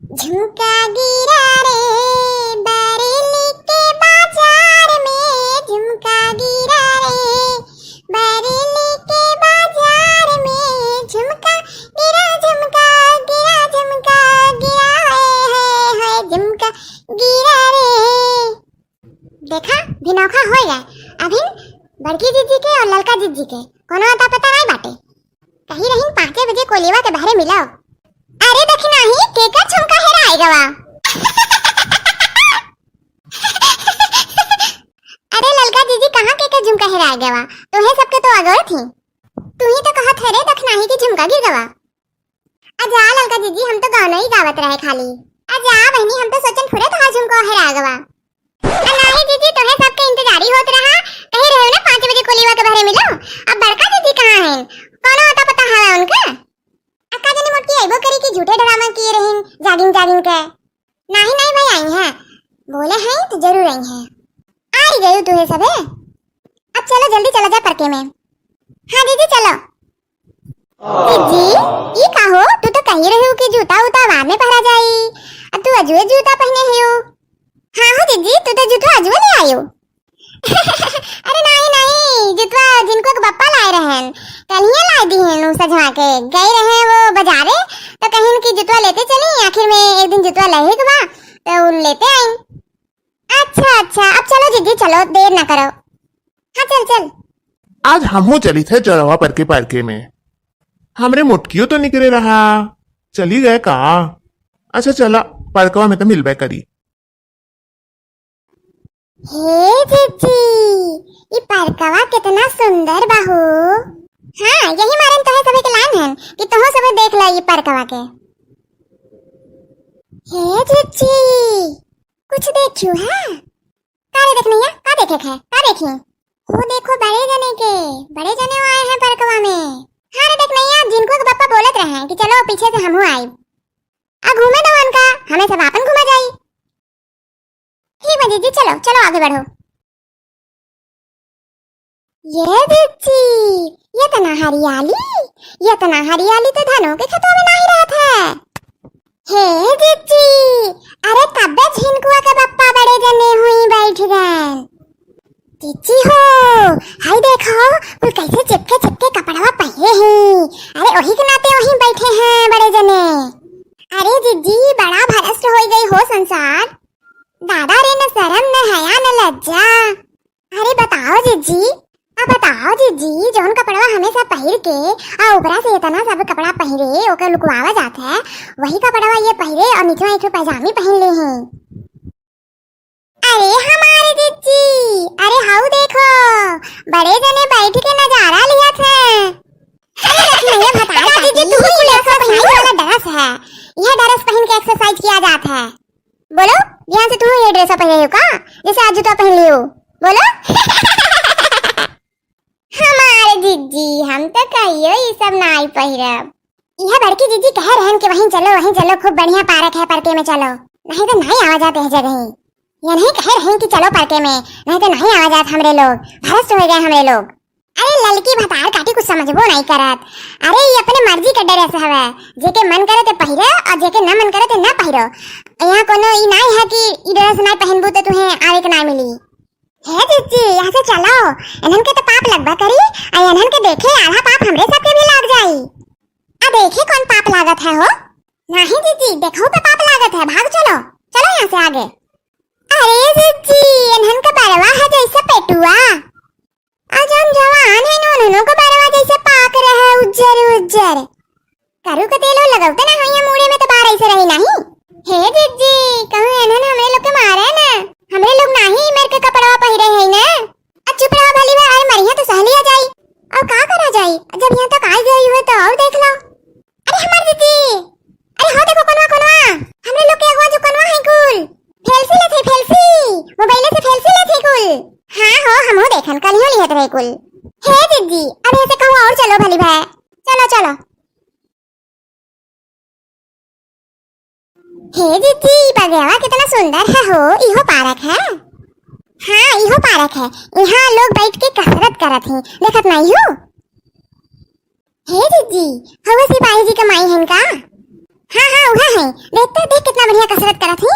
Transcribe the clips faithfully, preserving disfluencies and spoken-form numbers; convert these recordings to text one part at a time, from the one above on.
झुमका गिरा रे बरेली के बाजार में, झुमका गिरा रे बरेली के बाजार में, झुमका गिरा, झुमका गिरा, झुमका गिरा, हाय, हाय, हाय, झुमका गिरा रे। देखा, भिनौखा होइ गए। अभिन बड़की जिज्जी के और ललका जिज्जी के कोनो अता पता नाई बाटे। कही रहिन पाँचे बजे कोलिवा के बहरे मिलो। अरे दखिनाही, केकर झुमका हेराय गवा? अरे ललका जिज्जी, कहाँ केकर झुमका हेराय गवा? तुहे सबके तो अगोर थी। तू ही तो कहत है रे दखिनाही कि झुमका गिर गवा। अजा ललका जिज्जी, हम तो गाना ही गावत रहे खाली। अजा बहिनी, हम तो सोचन फुरे तोहार झुमका हेराय गवा। अ नाहीं जिज्जी, तोहे सबके इंतजारी होत रहा। कहे रहे ना पाँच बजे कोलिवा के बहरे मिलो। अब बड़का जिज्जी कहाँ हैं? कोनो अता पता हवा उनके? अक्का जनी मोटकी अइबो करी कि झूठे ड्रामा किए रहिन, जागिन जागिन के। नाहीं नाहीं भाई, आई हैं। बोले हैं तो जरूर आई हैं। आई गयो तुहे सबे। अब चलो जल्दी चला जाए परके में। हाँ जिज्जी चलो। जिज्जी, ई का हो? तू तो कही रही हो कि जूता उता बाद में पहरा जाई। अब तू अजुए जूता पहने हियो। हाँ हो जिज्जी, तू तो जूता अजुए ले आयो। अरे नाहीं, नाहीं, जूता जिनको के बप्पा लाए रहन, कलिया लाए दी हैं उ सजवा के। गए रहे वो बाजारे, तो कहिन कि जूता लेते चली, आखिर में एक दिन जूता लेहे के बा, तो उन लेते आई। अच्छा, अच्छा, अब चलो जिज्जी, चलो, देर ना करो। हाँ, चल, चल। आज हमहू चलित है चरवा परके, परके में। हमरे मोटकियो तो निकरे रहा, चली गए का? अच्छा, चला, परकवा में तो मिलबे करी। हे जिज्जी, ई परकवा कितना सुंदर बा हो। हाँ, यही मारन तोहे सभी के लान हन कि तोहो सभी देख लो ई परकवा के। हे जिज्जी, कुछ देखियो है? का रे दखिनैया, का देखे के है? का देखी? वो देखो बड़े जने के, बड़े जने आए हैं परकवा में। हाँ रे दखिनैया, जिनको के बप्पा बोलत रहे हैं कि चलो पीछे से हमहू आई। आ घूमे दो उनका, हमें सब आपन घुमा जाई। ठीक बा जिज्जी, चलो, चलो आगे बढ़ो। ये जिज्जी, ये तना हरियाली, ये तना हरियाली तो धनो के खेतवा में नाहीं रहत है। हे जिज्जी, अरे तब्बे झिनकुआ के बप्पा बड़े जने हुई बैठ गए। जिज्जी हो, हाय देखो, कुल कैसे चिपके चिपके कपड़वा पहिरे हैं। अरे वही के नाते वहीं बैठे हैं बड़े जने। अरे जिज्जी, बड़ा भ्रष्ट हो गई हो संसार। दादा रे, न शरम, न हया, न लज्जा। अरे बताओ जिज्जी, अब बताओ जिज्जी, जौन कपड़वा हमेशा पहिर के आ ऊपरा से इतना सब कपड़ा पहिरे, ओकर लुकवावा जात है, वही कपड़वा ये पहिरे और नीचे एक ठो पैजामी पहन ले हैं। अरे हमारे जिज्जी, अरे हाउ देखो, बड़े जने बैठ के नजारा लियत हैं। अरे रखी नहीं है भतार का जिज्जी, तू ही ऐसा पहनी वाला ड्रेस है, यह ड्रेस पहन के एक्सरसाइज किया जात है। बोलो, बिहान से तू ये ड्रेस पहने हो का, जैसे आज जूता पहन लियो? बोलो। हमारे जिज्जी, हम तो कहियो ई सब नाई पहिरब। यह बड़की जिज्जी कह रहन कि वहीं चलो, वहीं चलो, खूब बढ़िया पार्क है, परके में चलो। नहीं तो नाई आवा जात यह जगह। यह नहीं कह रहन कि चलो परके में, नहीं तो नाई आवा जात हमरे लोग, भ्रष्ट हो गए हमरे लोग। अरे ललकी भतार काटी कुछ समझबो नाई करत। अरे ई अपने मर्जी के ड्रेस हवे, जेके मन करे ते पहिरे और जेके ना मन करे ते ना पहिरो। यहाँ कोनो ई नाई है कि ई ड्रेस नाई पहनबू तो तुहे आवे के ना मिली। हे जिज्जी, यहाँ से चलो, इन्हन के तो पाप लगबा करी, आ इन्हन के देखे आधा पाप हमरे सबके भी लाग जाई। आ देखे कौन पाप लागत है हो? नहीं जिज्जी, देखो पे पाप लागत है, भाग चलो, चलो यहाँ से आगे। अरे जिज्जी, इन्हन का बरवा है जैसे पेटुआ। आ जौन जवान है, उन्हनों के बरवा जैसे पाक रहे, उज्जर उज्जर। करू के तेलो लगौते ना होइया, मूड़े में तो बार ऐसे रही नहीं। हे जिज्जी, कहूँ एनहन हमरे लोग के मारे ना, हमरे लोग नाही मेर के कपड़वा पहिरे है ना। अब चुप रहो भली बा, अरे मरिया तो सहलिया जाई। और का करा जाई, जब यहाँ तक आई गई हुए तो और देख लो। अरे हमार जिज्जी, अरे हो देखो कोनवा, कोनवा, हमरे लोग के अगवा जो कोनवा है कुल, फेलसी लेत है, फेलसी, मोबाइल से फेलसी लेत है कुल। हाँ हो, हमहू देखन, कलियो लिहत रहे कुल। हे जिज्जी, अब ऐसे कहूँ और चलो भली भाई, चलो, चलो। हे जिज्जी, ई बगेवा कितना सुंदर है हो, इहो पार्क है? हाँ, इहो पार्क है। यहाँ लोग बैठ के कसरत करत हैं, देखत नहीं हो? हे जिज्जी, हवा सिपाही जी कमाई हन का? हाँ, हाँ, उहे है। देख तो, देख कितना बढ़िया कसरत करत है।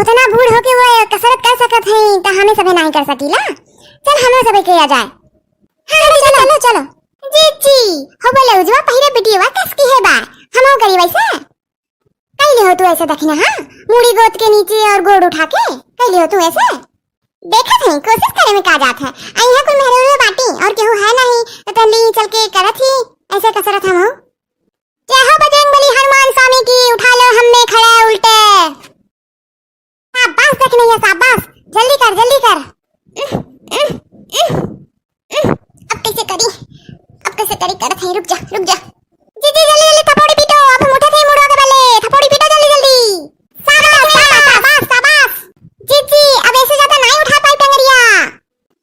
उतना बूढ़ होके वो कसरत कर सकत है, तो हमें सभे नाहीं कर सकीला। चल, हमें सभे के आ जाए। हाँ, चलो, चलो, चलो। जीजी, हो बोले उजवा पहिरे बिटिया, कस की है बा? हम हो करी वैसे। कई लिहो तू ऐसे दखिना, हाँ? मूड़ी गोद के नीचे और गोड़ उठा के। कई लिहो तू ऐसे। देखत है, कोशिश करे में का जात है। आ यहाँ कोई मेहरारू बाटी और केहू है नहीं, तो तनी चल के करत ही ऐसे कसरत हम हो। जय हो बजरंग बली हनुमान स्वामी की, उठा लो हमने खड़े उल्टे। शाबाश दखिनैया, शाबाश, जल्दी कर, जल्दी कर। अब कैसे करी, अब कैसे करी, करत है, रुक जा, रुक जा। जीजी, जल्दी, जल्दी थपोड़ी पीटो, अब हम उठत है मुड़वा के बले, थपोड़ी पीटो जल्दी, जल्दी। शाबाश, शाबाश, शाबाश, शाबाश। जीजी, अब ऐसे ज्यादा नाहीं उठा पाई टंगरिया,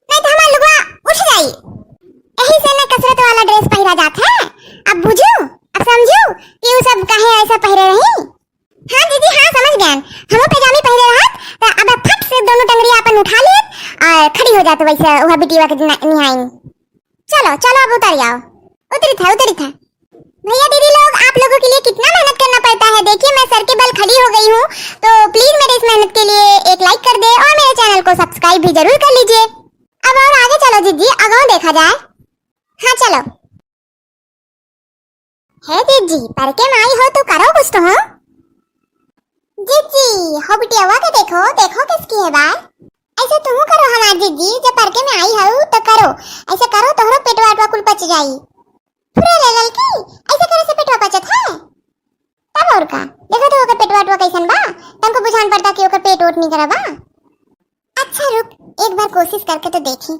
नहीं तो हमार लुगवा उठ जाई। यही से ना कसरत वाला ड्रेस पहिरा जात है। अब बुझू, अब समझू कि उ सब काहे ऐसा पहिरे रही। हाँ जीजी, हाँ, समझ गए। हमहू पैजामी पहिरे रहत, त अब फट से दोनों टंगरी अपन उठा लिए और खड़ी हो जात वैसे वह बिटिया के न-, निहाइन। चलो, चलो, अब उतर जाओ। उतरी था, उतरी था। भैया दीदी लोग, आप लोगों के लिए कितना मेहनत करना पड़ता है। देखिए, मैं सर के बल खड़ी हो गई हूँ, तो please मेरे इस मेहनत के लिए एक like कर दे और मेरे channel को subscribe भी जरूर कर लीजिए। अब और आगे चलो जीजी, आगे देखा जाए। हाँ, चलो। हे जीजी, परके में आई हो तो करो कुछ तो हो। जीजी, हो बिटियावा के देखो, देखो किसकी है बाय। ऐसे तुम करो हमार जीजी, जब परके में आई हो तो करो। ऐसे करो, तोहरो पेटवा वेटवा कुल पच जाई। फुरे ले ललकी, ऐसे करे से पेटवा पचत है? तब और का, देखो तो ओकर पेटवा वेटवा कैसन बा, तनको बुझान पड़ता कि ओकर पेट वोट नहीं करा बा। अच्छा रुक, एक बार कोशिश करके तो देखी।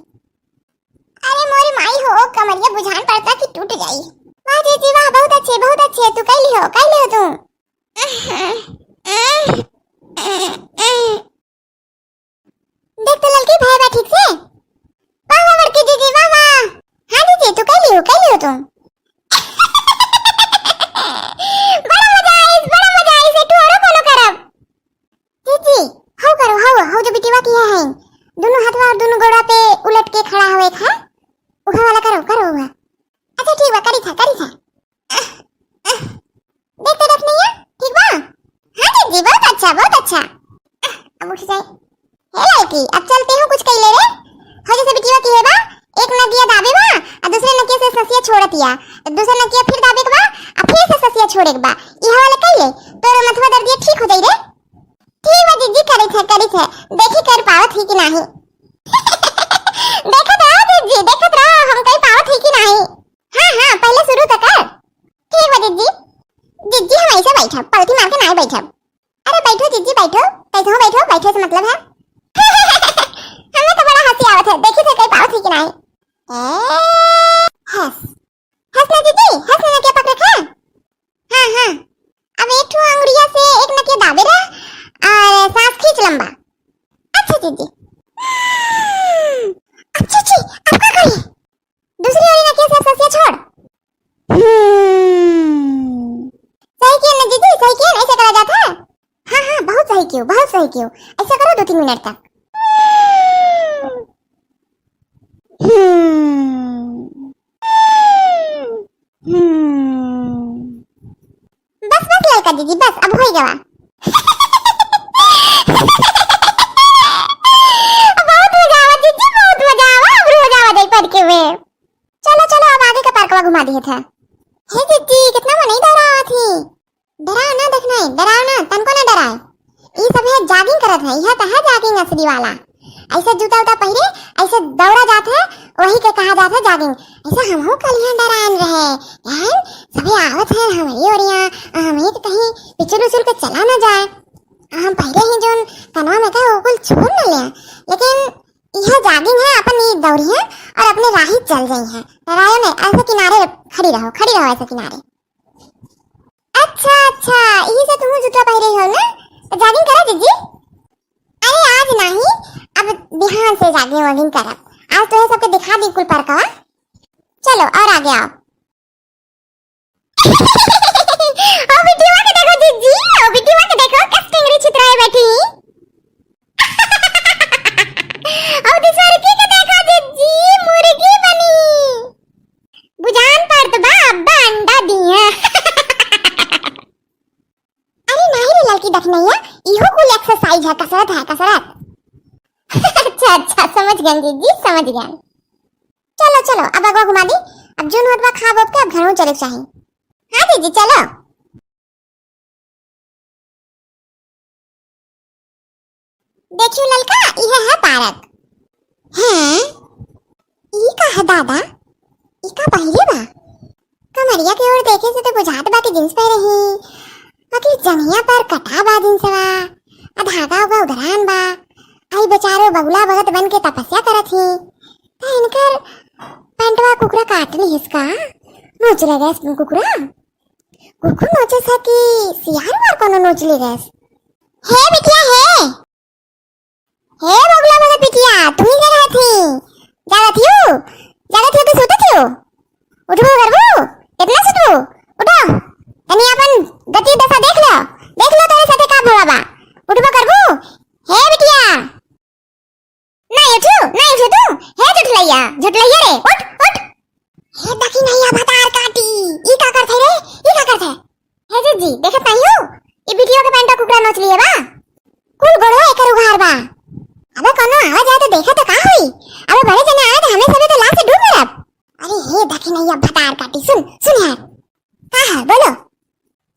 अरे मोरी माई हो, कमरिया बुझान पड़ता कि टूट जाई। वाह जीजी वाह, बहुत अच्छे, बहुत अच्छे, तू कैली हो, कैली हो तू? देख तो ललकी भय बा ठीक से। वाह वाह बड़की जीजी, वाह वाह। हाँ जीजी, तू कैली हो, कैली हो तू? बड़ा मजा आइस, बड़ा मजा आइस, एक ठो औरो कोनो करब। जीजी, हौ करो, हौ, हौ जो बिटिया की है, है। दोनों हाथवा और दोनों गोड़ा पे उलट के खड़ा हवे एक, हाँ? उहा वाला करो, करो उहा। अच्छा ठीक बा, करी था, करी था। देख तो रख नहीं है, ठीक बा? हाँ जीजी, बहुत अच्छा, बहुत अच्छा। अब उठ जाए। हे लड़की, अब चलते हूँ कुछ कई ले रे। हो जैसे बिटिया की है बा, एक नकिया दाबे बा, और दूसरे नकिया से ससिया छोड़तिया। दूसरे नकिया फिर दाबे के बा, और फिर से ससिया छोड़े के बा। इहा वाला कई ले, तोर मथवा दर्दिया ठीक हो जाई रे। ठीक बा जीजी, करी थे, करी थे। देखी कर पावत ही कि नाही। देखत रहो जीजी, देखत रहो, हम कई पावत ही कि नाही। हाँ, हाँ, पहले शुरू तो कर। ठीक बा जीजी। जीजी, हम ऐसे बैठब, पलथी मार के नाही बैठब। अरे बैठो जीजी, बैठो, कैसे हो बैठो, बैठे से मतलब है। हमें तो बड़ा हंसी आवत है, देखी थे कई पावत ही कि नाही। ए, हंस। हंस ना जीजी, हंस ना, नकिया पकड़ रखा। हाँ, हाँ। अब एक ठो अंगुरिया से एक नकिया दाबे रहा और सांस खींच लंबा। अच्छा जीजी। हम्म, अच्छी, अच्छी, अब का करी? दूसरी ओरी नकिया से अब ससिया छोड़। हम्म, सही किया ना जीजी, सही किया ना, ऐसे करा जाता है। हाँ, हाँ, बहुत सही कियो, बहुत सही कियो। ऐसा करो दो तीन मिनट तक। हम्म। हम्म। बस, बस ललका जीजी, बस, अब होई गवा। बहुत मजा आवा जीजी, बहुत मजा आवा, अब रोज आवा जाई पढ़ के में। चलो, चलो, अब आगे का पार्कवा घुमा दिए था। हे जीजी, कितना मनई दौड़ा आवा थी। डराओ ना, देखना है, डराओ ना, तनको ना डराए। ई सब है jogging करत है, यह तो है jogging असली वाला। ऐसे जूता उता पहिरे, ऐसे दौड़ा जात है, वही के कहा जात है jogging। ऐसे हमहू कल यहाँ डरान रहे, यार, सभी आवत है हमारी ओरिया, हमें तो कहीं पिचुल उचुल के चला ना जाए। हम पहिरे ही जोन कनवा में का, वो कुल छोड़ ना ले, लेकिन यह jogging है, अपन ये दौड़ी है और अपने राही चल जाई है। डरायो नहीं, ऐसे किनारे खड़ी रहो, खड़ी रहो ऐसे किनारे। अच्छा, अच्छा, यही से तुम जूता पहिरे हो ना? तो jogging करा जीजी? अरे आज नहीं, अब बिहान से jogging वॉगिंग करब। आज तो है सबके दिखा दी कुल पार्कवा। चलो और आगे आओ। ओ बिटिया के देखो जीजी, ओ बिटिया के देखो, कस टेंगरी छितराए बैठी। ओ दूसर की के देखो जीजी, मुर्गी बनी। बुझान पड़त बा, अब्बा अंडा दिया। की दखनैया, इहो कुल exercise है, कसरत है, कसरत। अच्छा, अच्छा, समझ गए जीजी, समझ गए। चलो, चलो, अब अगवा घुमा दी। अब जौन होत बा खा बोब के, अब घरों चले के चाही। हाँ जीजी, चलो। देखियो ललका, इहे है पारक। हैं? ई का है दादा? ई का पहिरे बा? कमरिया के ओर देखे से तो बुझात बा कि jeans पहिरे ही, बाकी जंघिया पर कटा बा जींसवा, आ धागा उगा उधरान बा। आई बेचारो बगुला भगत बन के तपस्या करत ही, त इनकर पैंटवा कुकुरा काट लिहिस का? नोच ले गैस कुकुरा? कुकुर नोचे से कि सियार वार कोनो नोच ले गैस? हे बिटिया हे, हे बगुला भगत बिटिया, तुही जगत ही, जागत हियो, जागत हियो कि सुतत हियो? उठबो करबो? कितना सुतबो? उठो, तनी अपन गति दशा देख लो, देख लो तोरे साथे का भवा बा। उठबो करबो? हे बिटिया, नहीं उठू, नहीं उठू तू, हे झुठलैया, झुठलैया रे, उठ, उठ। हे दखिनैया भतार काटी, ई का करत है रे, ई का करत है? हे जीजी, देखत नहीं हो, ई बिटिया के पैंटवा कुकुरा नोच लिए बा। कुल गोड़वा एकर उघार बा। अबे कोनो आवा जाए तो देखे तो का होई? अबे बड़े जने आए तो हमें सबे तो लाश से डूब मरब। अरे हे दखिनैया भतार काटी, सुन, सुन यार। का है, बोलो।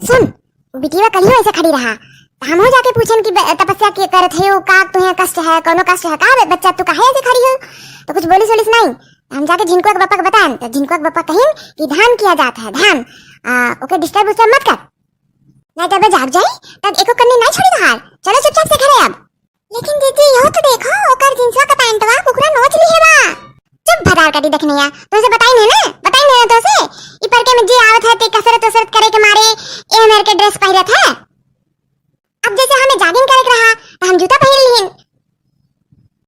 सुन, उ बिटिया कलियो ऐसे खड़ी रहा, तो हम हो जाके पूछन कि ब-, तपस्या के करत है, का तुहे कष्ट है, कोनो कष्ट है का बे-, बच्चा, तू काहे ऐसे खड़ी हो? तो कुछ बोलिस वोलिस नहीं। हम जाके झिनकुआ के बप्पा के बताएन, तो झिनकुआ के बप्पा कहिन कि ध्यान किया जात है, ध्यान, आ, ओके disturb उस्टर्ब मत कर, नहीं तो अबे जाग जाई, तब एको कन्नी नहीं छोड़ी तोहार। चलो चुपचाप से घरे अब। लेकिन जीजी, इहो तो देखो, ओकर जींसवा का पैंटवा कुकुरा नोच लिहे बा। चुप भतार काटी दखिनैया, तुमसे बताई नहीं ना, बताई नहीं ना तुमसे। ई परके में जे आवत है ते कसरत उसरत करे के मारे ए मेर के dress पहिरत है। अब जैसे हमें jogging करे के रहा, तो हम जूता पहिर लिहिन।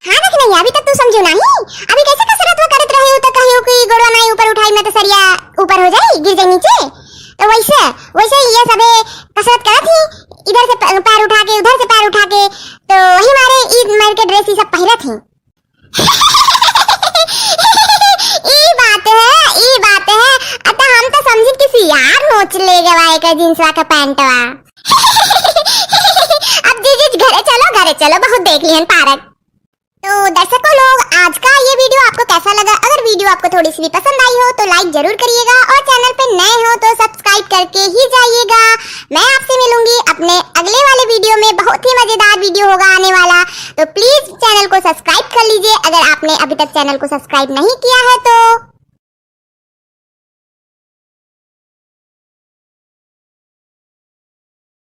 हाँ दखिनैया, अभी तक तू समझू नहीं, अभी कैसे कसरत वो करत रहे हो तो कहियो कि गोड़वा नहीं ऊपर उठाई, मैं तो सरिया ऊपर हो जाई, गिर जाई नीचे। तो वैसे, वैसे ये सबे कसरत करत ही, इधर से प-, पैर उठा के, उधर से पैर उठा के, तो वही मारे ई मेर के dress ई सब पहिरत ही। ई बात है, ई बात है। अतः हम तो समझित कि सियार नोच ले गवा एकर जींसवा के पैंटवा। अब जीजी घरे चलो, घरे चलो, बहुत देख लिहन पारक। तो दर्शकों लोग, आज का ये video आपको कैसा लगा? अगर video आपको थोड़ी सी भी पसंद आई हो तो like जरूर करिएगा और channel पे नए हो तो subscribe करके ही जाइएगा। मैं आपसे मिलूंगी अपने अगले वाले video में, बहुत ही मजेदार video होगा आने वाला, तो please channel को subscribe कर लीजिए अगर आपने अभी तक channel को subscribe नहीं किया है तो।